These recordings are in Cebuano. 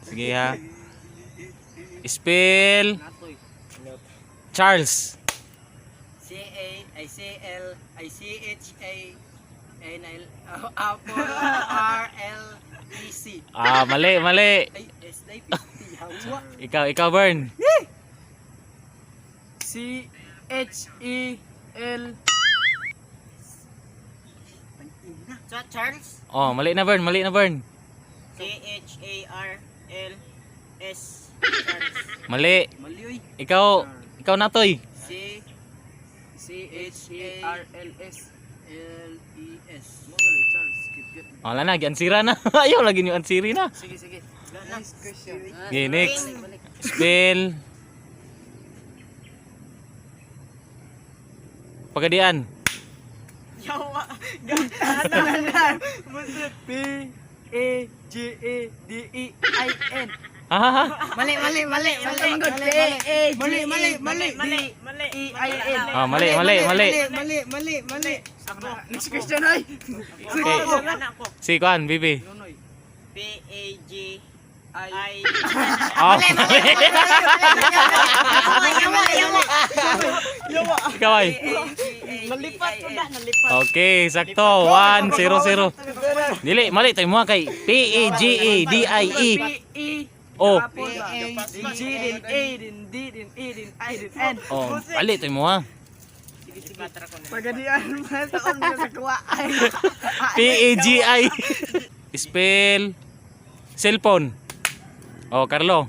Sige ha. Spell Natoy. Charles. C A I C L I C H A N L Apple R L E C. Ah, mali, mali. Ay, S na 50. Hawa. Ikaw, ikaw, Bern. C H E L. So, Charles? Oh, mali na, Bern, mali na, Bern. C H A R L S. Charles. Mali. Mali oy. Ikaw, ikaw na toy. C C H A R L S. L E S. Mo gali Charles. Keep get. Wala na, giansira na. Ayaw lagi niyo ansiri na. Sige, sige. Next question. Okay, next. Spell Pagadian. Yawa. P A G A D E I N. Ha ha ha. Mali, mali, mali, mali, mali, mali, mali, mali, Mali, mali. E I N. Ah, mali, mali, mali. Mali, mali, mali. Next question ay. Okay. Anak ko. Si Kwan, Bibi. Nonoy. P A G I. Oh, mali. Yawa, yawa. Ikaw ay. Nalipat ko na, nalipat. Okay, sakto. 1 0 0. Dili, mali tayo mo kay P A G A D I E P E O. Apple ba? Din G din A din D din E din I din N. Oh, mali tayo mo ha. Pagadian man taon na sa kuwa ay. P A G I. Spell cellphone. Oh, Carlo.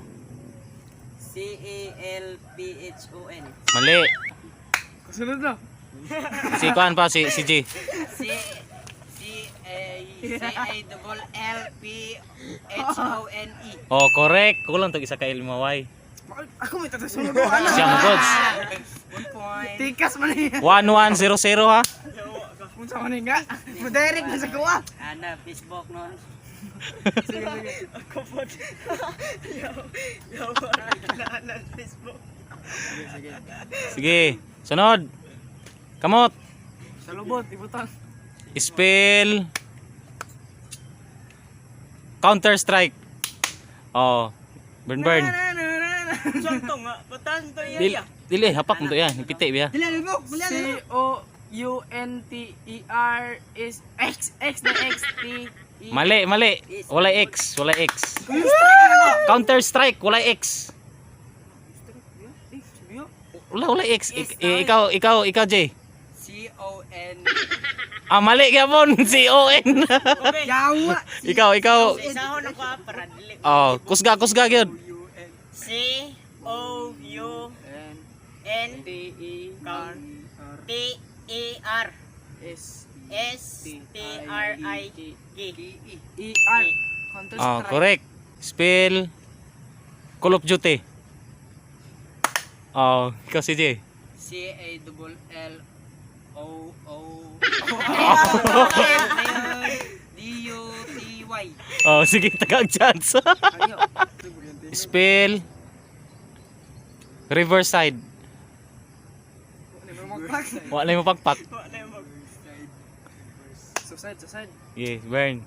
C A L P H O N. Mali. Kasunod na. Si Kwan pa si si G. C C A C A double L P H O N E. Oh, correct. Kulang tag isa ka ilmaway. Ako may tatasunod ko ano. Siya mo goods. 1 point. Tikas man niya. 1100 ha. Unsa man nga? Mo direct na sa kuwa. Ana Facebook no. Sige, sige. Ako po. Yawa. Na Facebook. Sige. Sunod. Kamot. Sa lubot, ibutang. Spell Counter Strike. Oh, burn burn. Na, na, na, na. Saan to nga? Batasan to iya. Dili, dili hapak mo to yan. Ipiti biya. Dili mo, dili. C O U N T E R S X X na X T E. Mali, mali. Walay X, walay X. Counter Strike, walay X. Wala, walay X. Ikaw, ikaw, ikaw, Jay. C O N. Ah, mali gyapon. C O N. Yawa. Ikaw, ikaw. Isahon ako ah, para dili. Oh, kusga, kusga gyud. C O U N N T E R T E R S S T R I G. E R. Counter Oh, Strike. correct. Spell Call of Duty. Oh, ikaw si Jay. C A double L O O D U T Y. Oh, sige, tagag chance. Ayaw. Spell Riverside. Wala mo pakpak. Suicide, suicide. Yeah, burn.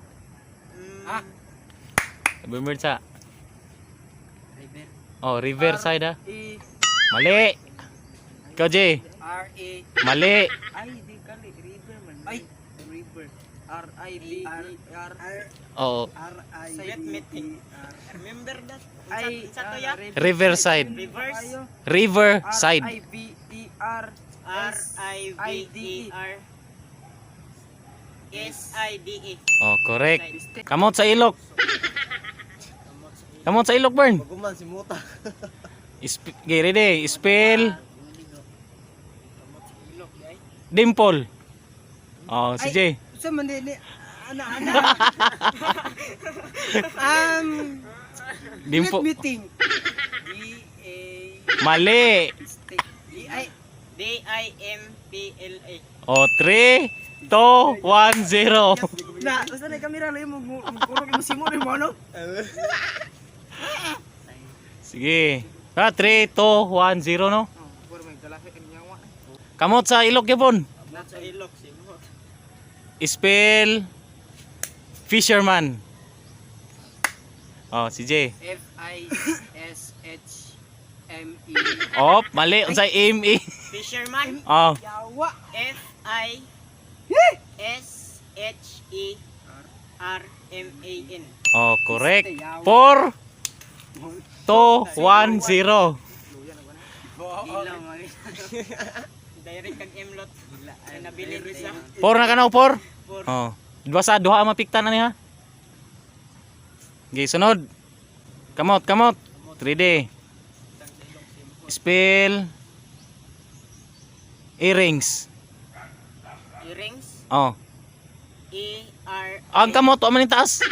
Ah. Burn, burn sa. River. Oh, Riverside ah. E Mali. Ikaw, Jay. R A Mali. I di kali river man. Ay. River. R I V E R Oh, R I Let me think. Remember that? I Unsa to ya? Riverside. Reverse Riverside. R I V E R R I V E R S I D E. Oh, correct. Kamot sa ilok. Kamot sa ilok, burn. Guman si Muta. Okay, ready. Spell Dimple. Oh, si Jay. Sa man ni ana ana. Um Dimple. Let me think. D A Mali. D I D I M P L A. Oh, 3, 2, 1, 0. Na, basta na kamera lang mo kurog mo simo mo ano? Sige. Ah, 3, 2, 1, 0, no? Oh, puro may dalafi kanya wa. Kamot sa ilok, yapon. Kamot sa ilok si Mot. Spell Fisherman. Oh, si J. F I S H M E. Oh, mali. Unsay M E? Fisherman. Oh, Yawa. F I S H E R M A N. Oh, correct. 4 2 1 0. Ilaw man. Direct kag M-lot. Ay nabili sa 4 na kanaw, 4. Four. Oh. Basta duha ang mapikta na niya. Okay, sunod. Kamot, kamot. 3D. Spell earrings. Earrings. Oh. E R Ang kamot wa man ni taas.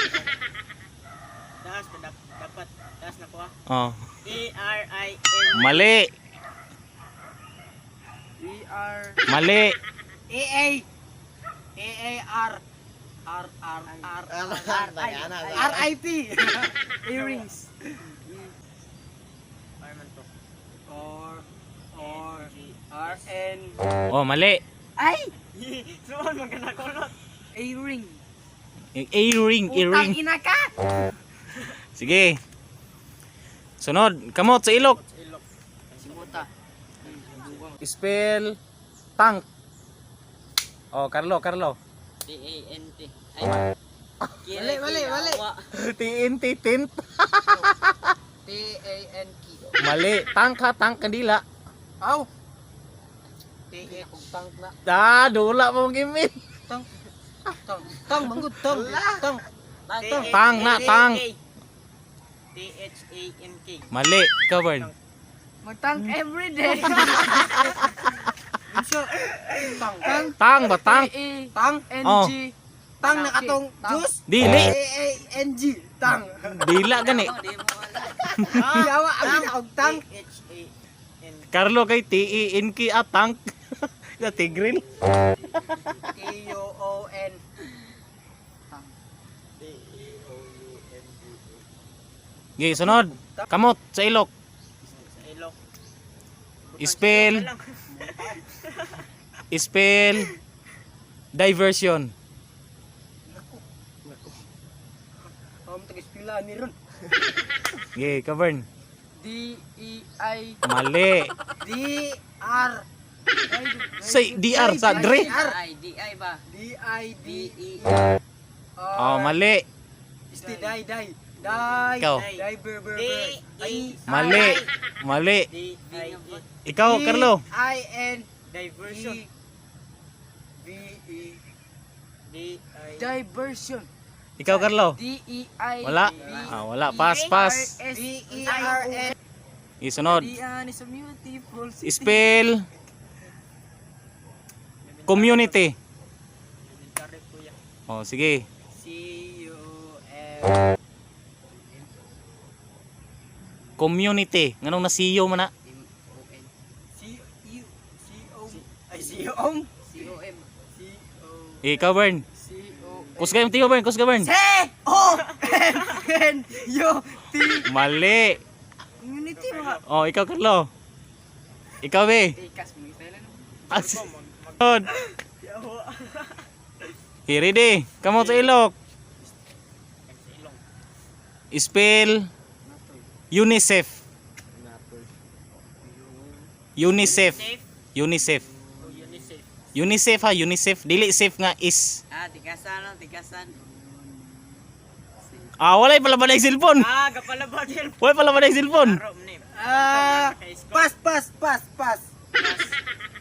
Taas pa dapat taas na ko ah. Oh. E R I N. Mali. E R Mali. A A A A R R R R R I R I P. Earrings. R man to. R R R N. Oh, mali. Ay! Suon man kana kulot. Earring. Earring, earring. Putang ina ka! Sige. Sunod, kamot sa ilok. Simuta. Spell tank. Oh, Carlo, Carlo. T A N T. Ay. Mali, mali, mali. TNT tint. T A N K. Mali. Tank ha, tank kandila. Aw. T A tank na. Ah, dula mo gimit. Tang. Tang. Tang manggod tang. Tang. Tang. Tang na, tang. T H A N K. Mali. Ikaw, Bern. Magtank every day. Unsa? Tang. Tang. Tang ba tang? E Tang. N Oh. G. Tang na katong juice. Dili. A A N G. Tang. Dila gani. Yawa abi na og tang. T H A N. Carlo kay T E N K a tank. Sa Tigril. T U O N. Okay, sunod. Kamot sa ilok. Sa ilok. Spell. Spell diversion. Taga-spila ni ron. Okay, ikaw, Bern. D E I Mali. D R Say DR sa Dre. R I D I ba? D I D D E Oh, mali. Isti dai dai dai Ikaw. dai ber ber D ber. E Mali. Mali. D I E. Ikaw, Carlo. I N Diversion. E V E D I Diversion. Ikaw, Carlo. D E I Wala. Ah, wala. Pass, pass. S V E R N. Isunod. Dian is a beautiful city. Spell community. Oh, sige. C U M Community. Nganong nasiyo man na? M O N C U C O ay C O M C O M. C O Ikaw, Bern. C O Kusga yung tiyo, Bern. Kusga, Bern. C O M N U T. Mali. Community mga Oh, ikaw, Carlo. Ikaw, be. Tikas mo style ano. Sunod. Okay, ready. Kamot sa ilok. Spell UNICEF. UNICEF. Safe. UNICEF. O UNICEF. UNICEF ha, UNICEF. Dili safe nga is. Ah, tigasan no, tigasan. Ah, walay pala ba na yung cellphone? Ah, gapalabag yun. Walay pala ba na yung cellphone? Aro ni. Ah, pass pass pass pass.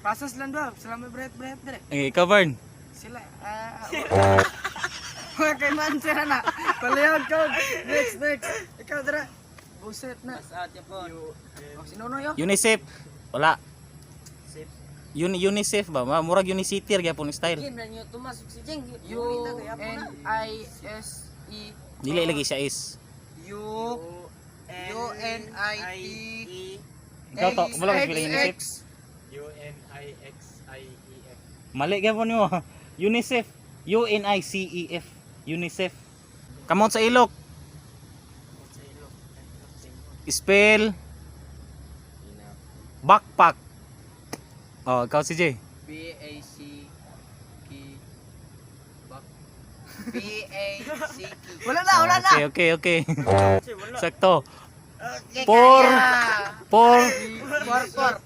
Pasas lang do. Salamat bret bret bret. Okay, ikaw, Bern. Sila ah. Mga kay man sila na. Palihog ko. Next next. Ikaw dira. Buset na. Pass out yapon. Oh, sino no yo? UNICEF. Wala. Safe. UNICEF ba? Murag Unicity gyapon style. Game na niyo tumasok si Jeng. U N I S E Dili lagi siya is. U U N I T E Ikaw to, wala ka X, spelling UNICEF. X. U N I X I E F. Mali gyapon nimo. UNICEF. U N I C E F. UNICEF. Kamot sa ilok. Spell backpack. Oh, ikaw si Jay. B A C K back. B A C K. Wala na, wala na. Okay. Sakto. 4 4 4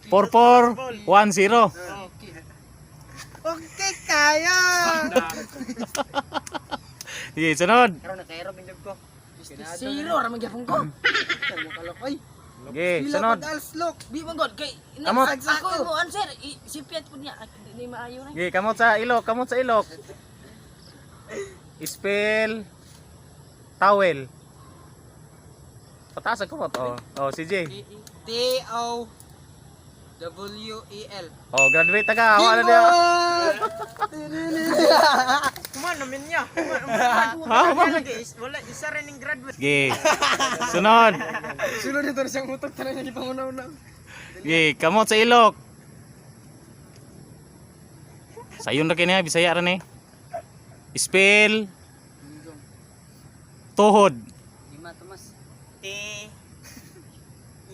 4 4 1 0. Okay kaya. Sige, sunod. Karon na kairo bindog ko. Zero ra man gyapon ko. Oy, Sige, sunod. Alslok. Di man god kay Kamot. Ako mo answer, sipiat pud niya. Di maayo na. Sige, kamot sa ilok, kamot sa ilok. Spell towel. Pataas ang kamot. Oh, oh si Jay. T O W E L. Oh, graduate na ka. Wala na. Kuman namin niya. Ha? Wala, isa rin yung graduate. Sige. Sunod. Sulod dito na siyang utok tanan niya gipanguna-una. Sige, kamot sa ilok. Sayon ra kini ha, Bisaya ra ni. Spell tuhod. Lima Tomas. T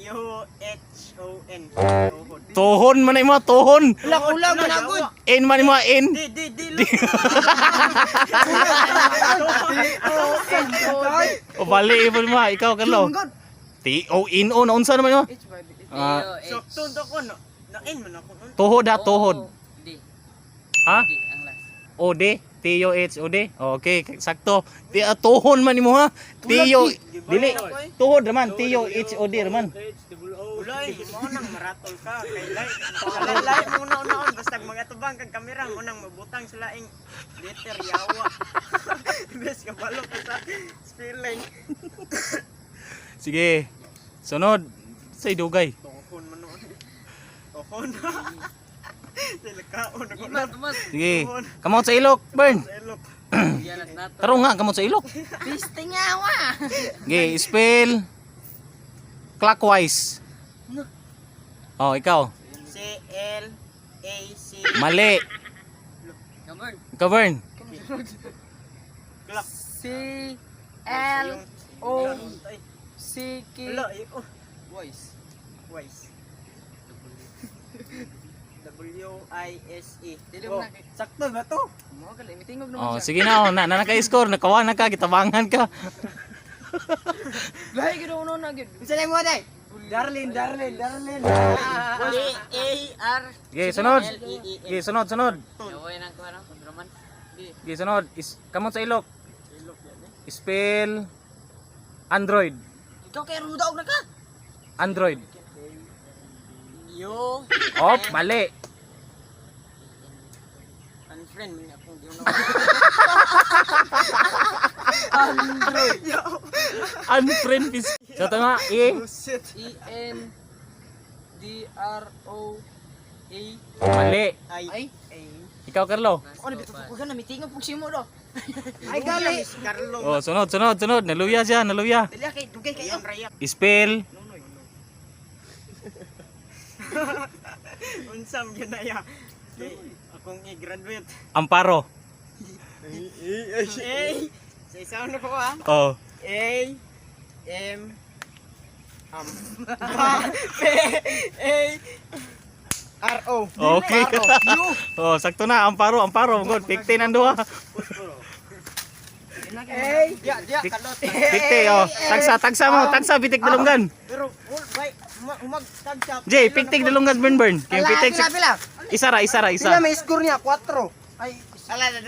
U H O N. Tuhod. Tuhon man imo, tuhon. Wala kulang man agud. N man imo, N. D D D. O bali imo mo, ikaw Carlo. T O N O na unsa naman imo? Ah, So tundo ko no. Na N man ako. Tuhod ha, tuhod. D. Ha? D ang last. O D T O H O D. Okay, sakto. T tuhon man imo ha. T O dili tuhod raman, T O H O D raman. Uloy, mo nang maratol ka kay lay. Sa lay mo na unaon basta magatubang kag kamera mo nang mabutang sa laing letter yawa. Bes kabalo ka sa spelling. Sige. Sunod. Say dugay. Tuhon man noon. Tuhon. Sila kaon ako Lima na. Tomas. Sige. Kamot sa ilok, Bern. Sa ilok. Diyanas nato. Tarong nga kamot sa ilok. Piste nga wa. Sige, spell clockwise. Oh, ikaw. C L A C Mali. Come on. Ikaw, Bern. Clock. C L O C K. Wala, eh, oh. Voice. Wise. W I S E. Dili mo Oh, na- sakto ba to? Mo gali mitingog naman Oh, siya. sige na, oh, na, na naka-score, nakawa na ka, gitabangan ka. Lahi gid uno na gid. Unsa na mo day? Darlene, Darlene, Darlene. T A R Sige, sunod. L E E Sige, sunod, sunod. Yawoy nang kuno, Roman. D. Sige, sunod. Is, kamot sa ilok. Spell Android. Ikaw kay ruda og na ka. Android. U Oh, mali. Unfriend man akong giuno. Unfriend is. So tama, E. E N D R O A. Mali. I Ay. Ikaw, Carlo. Ano bitaw ko na mitingog pug simo do. Ay gali Carlo. Oh, sunod, sunod, sunod. Naluya siya, naluya. Dili kay dugay kayo. Raya. Spell Unsam gyud na ya. Kay akong i-graduate. Amparo. A sa isa na ko ah. Oh. A M P A R O. Okay. Oh, sakto na. Amparo, amparo. Good. Pikte nang duha. A ya ya kalot. Pikte, oh. Tagsa, tagsa mo. Tagsa, bitik dalunggan. Pero all bay umag tagsa. Jay, piktik dalunggan, burn, burn. Kaya pitik. Pila, pila. Isa ra, isa ra, isa. Pila may score niya? 4. Ay,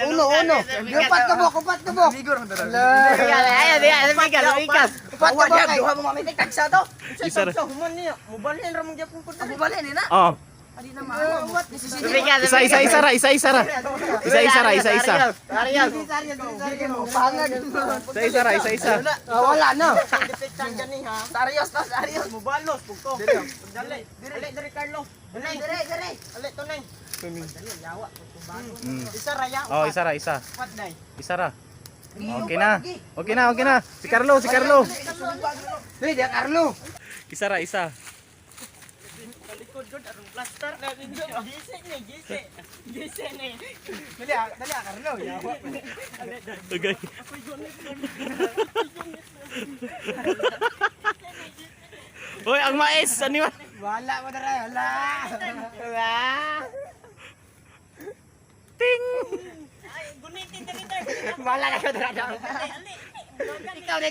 uno, uno. Upat ka bok, upat ka bok. Upat ka bok. Duha mo mamitik tagsa to. Isa ra. Human niya, mobalhin ra man gyapon ko Amo bali ni na. Oh. Adi na maayo. Isa, isa, isa ra, isa, isa ra. Isa, isa ra, isa, isa. Isa, isa ra, isa, isa. Wala na. Depektan gani ha. Serious to, serious. Mobalos pug to. Dali, dali dali Carlo. Dali, Dire, dire. dali tunay. Dali yawa Isa ra ya. Oh, isa ra, isa. Upat day. Isa ra. Okay na. Okay na, okay na. Si Carlo, si Carlo. Hey, dia Carlo. Isa ra, isa. Talikod gud arong plaster. Gisi ni, gisi. Gisi ni. Dali, dali Carlo. Yawa. Okay. Hoy, ang mais. Ano yun? Wala mo dara, wala. Wala. Ting! Ay, gunitin. Wala na ko dra. Ikaw na.